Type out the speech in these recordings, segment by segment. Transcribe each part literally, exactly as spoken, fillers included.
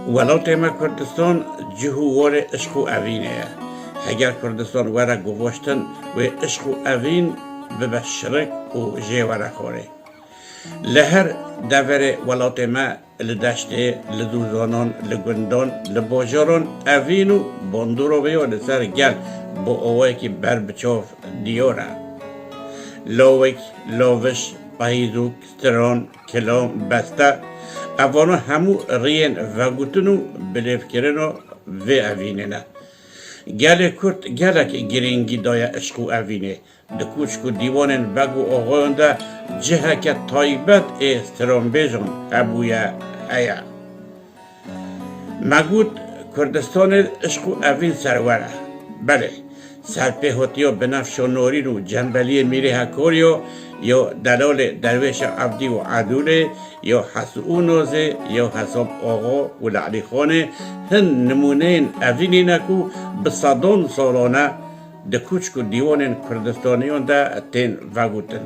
Welatê me Kurdistan cih û warê işq û evînê ye. Heger Kurdistan were guvaştin, wê işq û evîn bibe şirik û jê were xwarê. Li her deverê welatê me, li deştê, li zûzanan, li gundan, li bajaran evîn û bandorê wê ya li ser gel bi awayekî berbiçav diyar e. Lawik, laviş, peyzûk, stran, kilam, beste, evana hemû riyên vegotin û bilêvkirina vê evînê ne. Gelê Kurd gelek girîngî daye işq û evînê. Di kûçik û dîwanên beg û axayan de ciheke taybet ê stranbêjan hebûye, heye. Me got, Kurdistanê işq û evîn serwer e. Belê, serpêhatiya Binefşa Norîn û Cembeliyê Mîrê Hekorî ya, ya Delalê Derwêşa Evdî û Edûlê, ya Hesû û Nozê, ya Hesab Axa û li Elîxanê hin nimûneyên evînê ne ku bi sedan salan e di kûçik û dîwanên Kurdistaniyan de tên vegotin.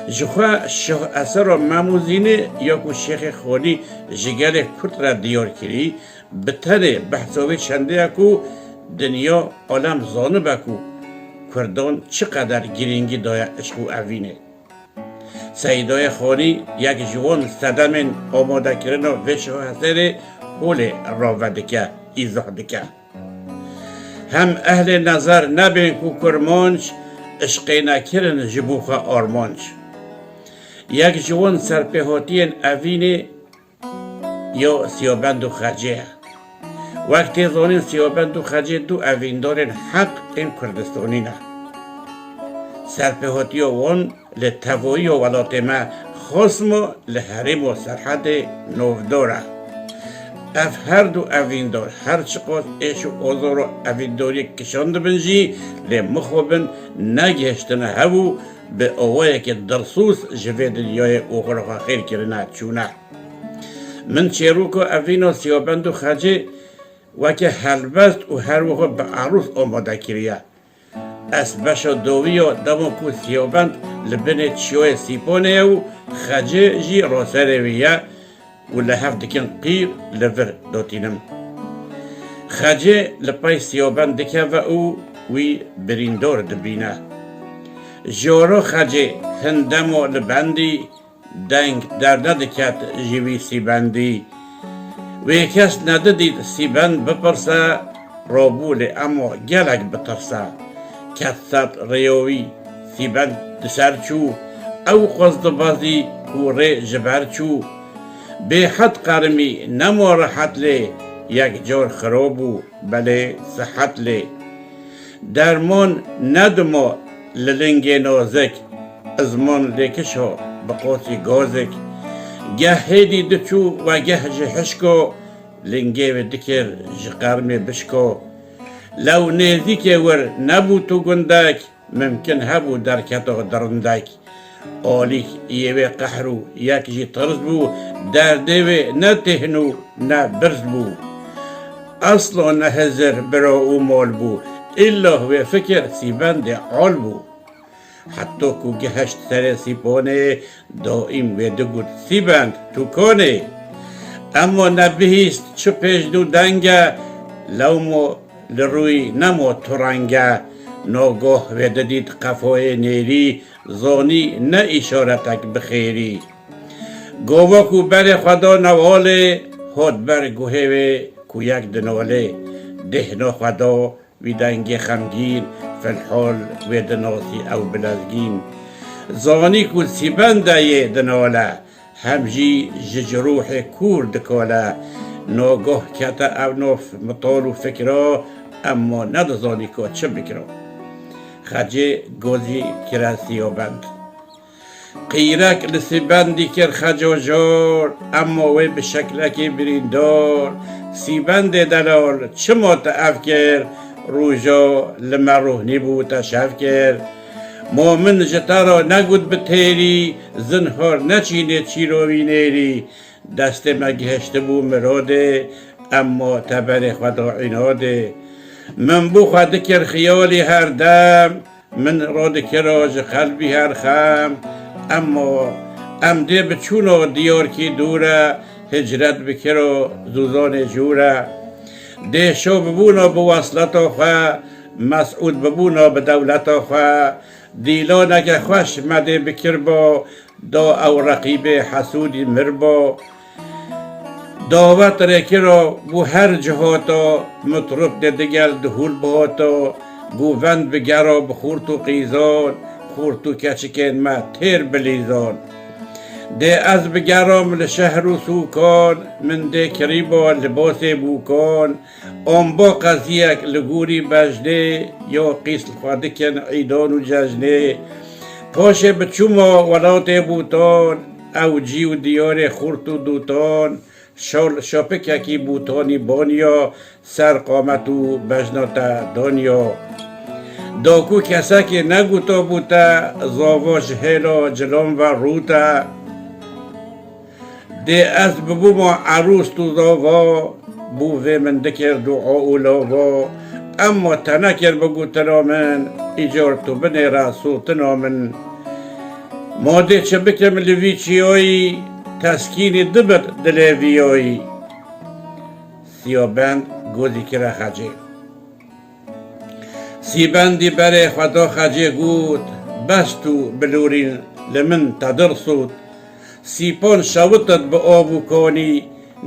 Jixwe Şah Esera Memûzînê ya ku Şêxê Xanî ji gelê Kurd re diyar kirî, bi tenê behsa wê çendê ye ku dinya alem zanibe ku Kurdan çi qeder girîngî daye işq û evînê. Seydayê Xanî yek ji wan sedemên amadekirina vê şaheserê holê rave dike, îzah dike. Hem ehlê nezer nebên ku kurmanc, işqê nekirin ji bo xwe armanc. Yek ji wan serpêhatiyên evînê ya Siyabend û Xecê ye. Wek tê zanîn, Siyabend û Xecê du evîndarên heq ên Kurdistanî ne. Serpêhatiya wan li tevahiya welatê me, xasma li herêma Serhedê navdar e. Ev her du evîndar her çiqas êş û azara evîndariyê kişandibin jî, lê mixabin negihiştine hev û bi awayekî dilsûz ji vê dinyayê oxira xwe xêr kirine çûne. Min çêroka evîna Siyabend û Xecê weke helbest û her wiha bi erûs amade kiriye. Ez beşa dawî ya dema ku Siyabend li binê çiyayê Sîponê ye û Xecê jî raserê wî ye û li hev dikin qîr li vir datînim. Xecê li pey Siyabend dikeve û wî birîndar dibîne. Jaro Xecê hin dema li bendî deng dernediket ji wî Sîbendî. Wê kes nedidît Sîbend bipirse, rabû lê ema gelek bitirse. Ket ser rêya wî, Sîbend di ser çû, ew xwest dibezî ku rê ji ber çû. Bêhed qerimî nema rehet lê, yek car xira bû, belê sihet lê. Derman nedima li lingê nazik, izman lêkişa bi qosî gazik. Geh hêdî diçû we geh ji hişko, lingê wê dikir ji qermê bişko. Lew nêzîkê wir nebû tu gundek, mimkin hebû derketa dirindek. Alîk yê wê qehr û yek jî tirs bû, derdê wê ne têhn û ne birz bû. Asla ne hizir bira û mal bû, îlla wê fikir Sîbendê al bû. Heta ku gihişt serê Sîponê, daîm wê digot, Sîbend, tu konê? Ema nebihîst çi pêjn û deng e, lewma li rûyî nema tu reng e. Nagah wê didît qefoyê nêrî, zanî ne îşaretek bi xêrî. Gava ku berê xwe da newalê, hat ber guhê wê ku yek dinalê. Dêhna xwe da wî dengê xemgîn, filhal wê dinasî ew bi lezgîn. Zanî ku Sîbende yê dinale, hem jî ji, ji ruhê kûr dikole. Nagah kete ew nav mital û fikra, emma nedizanî ka çi bikira. Xecê gozî kire Siyabend. Qîrek li Sîbendî kir Xeco jor, emma wê bi şeklekê birîndar. Sîbendê delal, çima te ev kir? Roja li me rohnî bû, te şev kir. Ma min ji te re negot bi têrî, zinhar neçînê çîrovî nêrî. Destê me gihiştibû mirodê, emma te berê xwe da înadê. Min bo xwe dikir xiyalî her dem, min radikira ji qelbî her xem. Emma em dê biçûna diyarkî dûr e, hicret bikiro zûzonê jû re. Dê şo bibûno bi wesleta xwe, mesûd bibûno bi dewleta xwe. Dîloneke xweş me dê bikirbo, do ew reqîbê hesûdî mirbo. Dawet rêkiro bû her cihata, mitrûb dê digel dihûl bihata, govend bigero bi xurt û qîzan, xurt û keçikên me têr bilîzan. Dê ez bigerom li şehr û sûkan, min dê kirîbo libasê bûkan, ombo qeziyek li gorî bejnê, ya qîz li xwe dikin îdan û cejnê. Paşê biçûmo welatê bûtan, ew cî û diyarê xurt û dûtan, şol şopikekî bûtanî baniya, ser qamet û bejna te daniya. Da ku kesekê negoto bû te, zava ji hêla cilan ve rûte. Dê ez bibûma erûst û zava, bû vê min dikir dua û lava. Emma te nekir bi gotina min, îcar tu binêre sotina min. Ma dê çi bikim li vî çiyayî, teskînî dibit dilê vîyayî. Siyabend gozî kire xecê. Sîbendî berê xwe da xecê got, bes tu bilûrîn li min te dil sot. Sîpan şewitit bi av û kanî,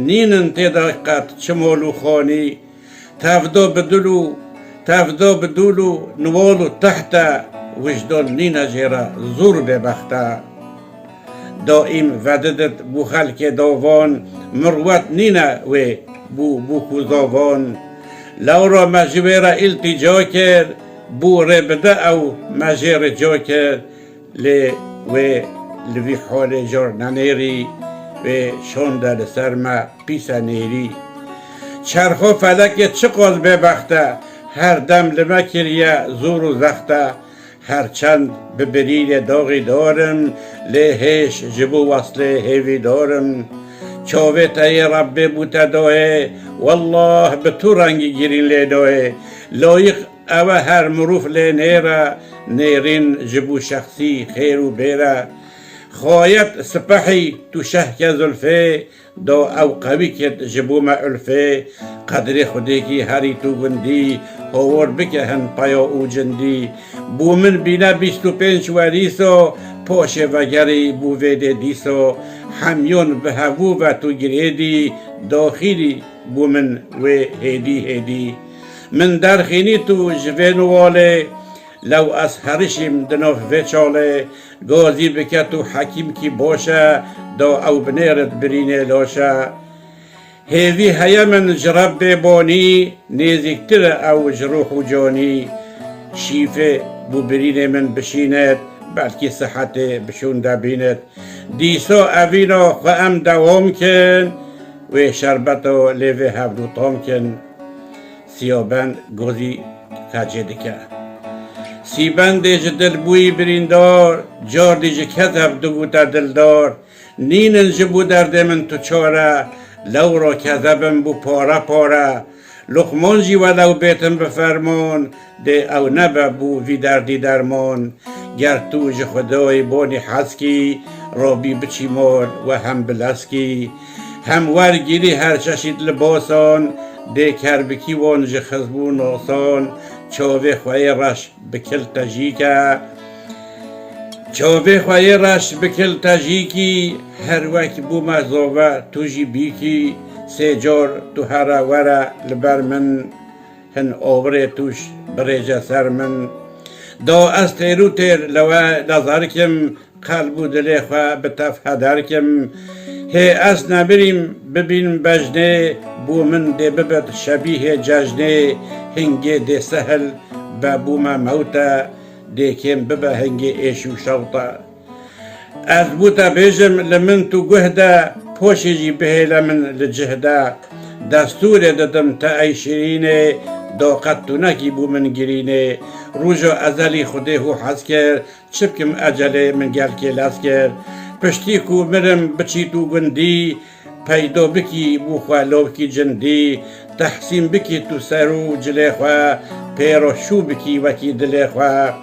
nînin tê de qet çi mol û xanî. Tevdo bi dûl û, tevdo bi dûl û niwal û tehte, wijdan nîne jê re zûr bêbexte. Daîm vedidit bû xelkê davan, mirwet nîne wê bû bûk û zavan. Lewra me ji wê re îltîca kir, bû rê bide ew me jê rica kir. Lê wê li vî holê car nenêrî, wê şonde li ser me pîse nêrî. Çerxo felekê çiqas bêbext e, her dem li me kiriye zor û zext e. Her çend bi birînê daxî darim, lê hêş ji bo weslê hêvî darim. Çavê te yê Rebbê bû te dayê, wellah bi tu rengî girîn lê dayê. Layîq ew e her mirov lê nêre, nêrîn ji bo şexsî xêr û bêr e. Xayet sipehî tu şehke zulfê, da ew qewî kit ji bo me ulfê. Qedrê Xwedêkî herî tu gundî, hawar bike hin peya û cindî. Bo min bîne bîst û pênc werîso, paşê vegerî bo vê dê dîso. Hemyon bi hevû ve tu girêdî, daxîlî bo min wê hêdî hêdî. Min derxînî tu ji vê niwalê, lew ez herişîm di nav vê çalê. Gazî bike tu hekîmkî baş e, da ew binêrit birînê laş e. Hêvî heye min ji Rebbê bonî, nêzîktir e ew ji ruh û canî. Şîfê bo birînê min bişînet, belkî sihetê bi şûn de bînet. Dîsa evîna xwe em dewam kin, wê şerbeto lê vê hevdû tam kin. Siyabend gozî xecê dike. Sîbendê ji dil bûyî birîndar, cardî ji kezeb dibû te dildar. Nînin ji bo derdê min tu çare, lewra kezebim bû pare pare. Luqman jî welew bêtin bi ferman, dê ew nebe bo vî derdî derman. Ger tu ji Xwedayê bonî hez kî, rabî biçî mal we hem bi lez kî. Hem wergirî her çeşît libasan, dê ker bikî wan ji xizm û nasan. Çavê xwe yê reş bikil te jî ke. Çavê xwe yê reş bikil te jî kî, her wek bûme zave tu jî bîkî. Sê car tu here were li ber min, hin awirê tûş birêje ser min. Da ez têr û têr lewe lezar kim, qelb û dilê xwe bi tev heder kim. Hê ez nemirîm bibînim bejnê, bo min dê bibit şebîhê cejnê. Hingê dê sehil be bo me mewte, dê kêm bibe hingê êş û şewte. Ez bo te bêjim li min tu guh de, poşê jî bihêle min li cih de. Destûrê didim te ey şirînê, da qet tu nekî bo min girînê. Roja ezelî Xwedê hû hez kir, çi bikim ecelê min gelkê lez kir. Piştî ku mirim biçî tu gundî, peydo bikî bo xwe lovkî cindî. Tehsîn bikî tu ser û cilê xwe, pêro şû bikî wekî dilê xwe.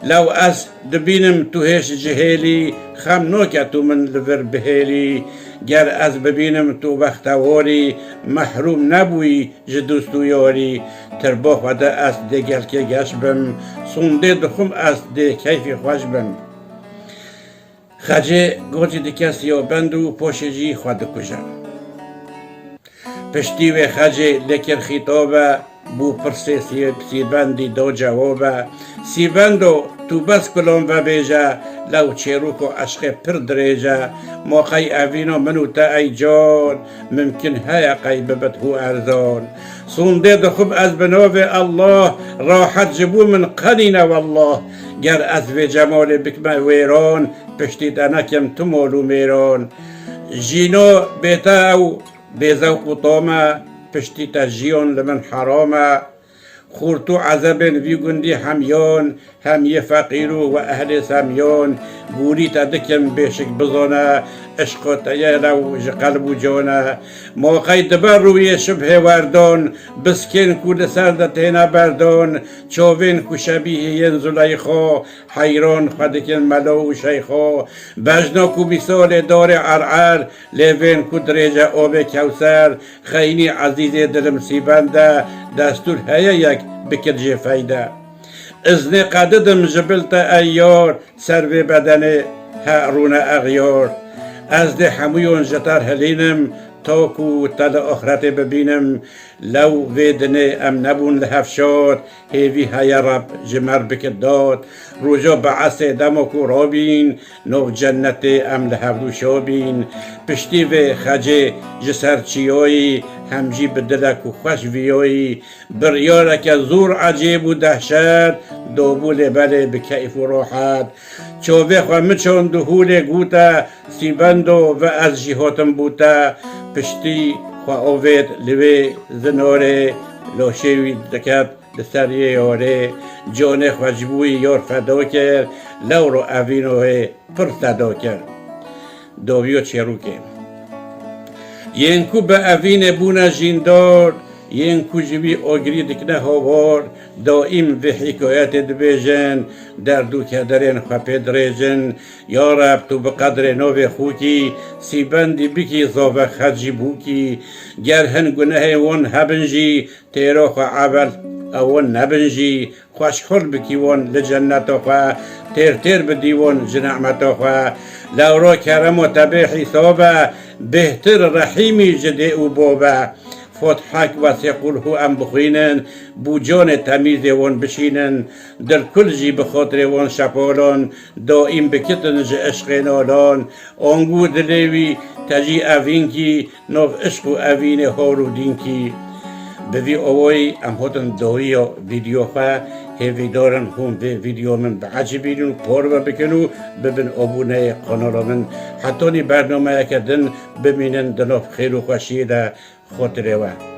Lew ez dibînim tu hêş cihêlî, xem noke tu min li vir bihêlî. Ger ez bibînim tu bextewarî, mehrûm nebûyî ji dûst û yarî. Tirba xwe de ez dê gelkê geş bim, sûndê dixwim ez dê keyfî xweş bim. Xecê gocî dike siyabend û poşê jî xwe dikuje. Piştî wê Xecê lê kir xîtabe, bû pirsê sî-, Sîbendî do cewabe. Sîbendo, tu bes kulan vebêje, lew çêrûko eşqê pir dirêj e. Ma qey evîna min û te ey can, mimkin heye qey bibit hû erzan. Sûndê dixwim ez bi navê Allah, rahet ji bo min qenîne wellah. Ger ez vê cemalê bikime wêran, piştî te nekim tu mol û mêran. Jîno bê te ew bê zewq û tam e, piştî te jiyan li min heram e. Xurt û ezebên vî gundî hem yan, hem yê feqîr û we ehlê semyan. Gûrî te dikim bêşik bizane, eşqa te ye lew ji qelb û can e. Ma qey dibe rûyê şibhê werdan, biskên ku li ser de têne berdan, çavên ku şebîhê yên Zuleyxa, heyran xwe dikin melo û şeyxo. Bejna ku mîsalê darê Er'er, lêvên ku dirêje obê Kewser, xeynî ezîzê dilim Sîbend e, destûr heye yek bikir jê feyde. Iznê qedidim ji bil te ey yar, ser vê bedenê he rûne exyar. Ez dê hemûyan ji te hilînim, ta ku te li axretê bibînim. Lew vê dinê em nebûn li hev şad, hêvî heye Reb ji me r bike dad. Roja be'esê dema ku rabîn, nav cennetê em li hevdû şa bîn. Piştî vê Xecê ji ser çiyayî, hem jî bi dilek û xweş viyayî. Biryareke zor ecêb û dehşet, dabû lê belê bi keyf û rahet. Çavê xwe miçand û hûlê gote, Sîbendo ve ez jî hatim bo te. Piştî xwe avêt li wê zinorê, laşê wî diket li ser yê yarê. Canê xwe ji bo wî yar feda kir, lewro evîno wê pir seda kir. Dawiyo çêrokê. Yên ku bi evînê bûne jîndar, yên ku ji wî agirî dikine hawar, daîm vê hîkayetê dibêjin, derd û kederên xwe pê dirêjin. Ya Reb, tu bi qedrê navê xwekî, Sîbendî bikî zave Xecî bûkî. Ger hin gunehên wan hebin jî, têra xwe ebed ewan nebin jî, xweşxul bikî wan li cenneta xwe, têr têr bidî wan ji nehmeta xwe. Lewra kerema te bê hîsab e, bêhtir rehîmî ji dê û bav e. Fatihek wesê qulhu em bixwînin, bû canê temîzê wan bişînin, dilkul jî bi xatirê wan şepalan, daîm bikitin ji eşqê nalan. Ango dilê wî te jî evînkî, nav eşq û evînê hor û dînkî. Bi vî awayî em hatin dawiya vîdeo xwe. Hêvîdar in hûn vê vîdeo min biecibînin û parve bikin û bibin abûneyê kanala min. Hetanî bernameyeke din bimînin di nav xêr û xweşiyê de. Xotirê we.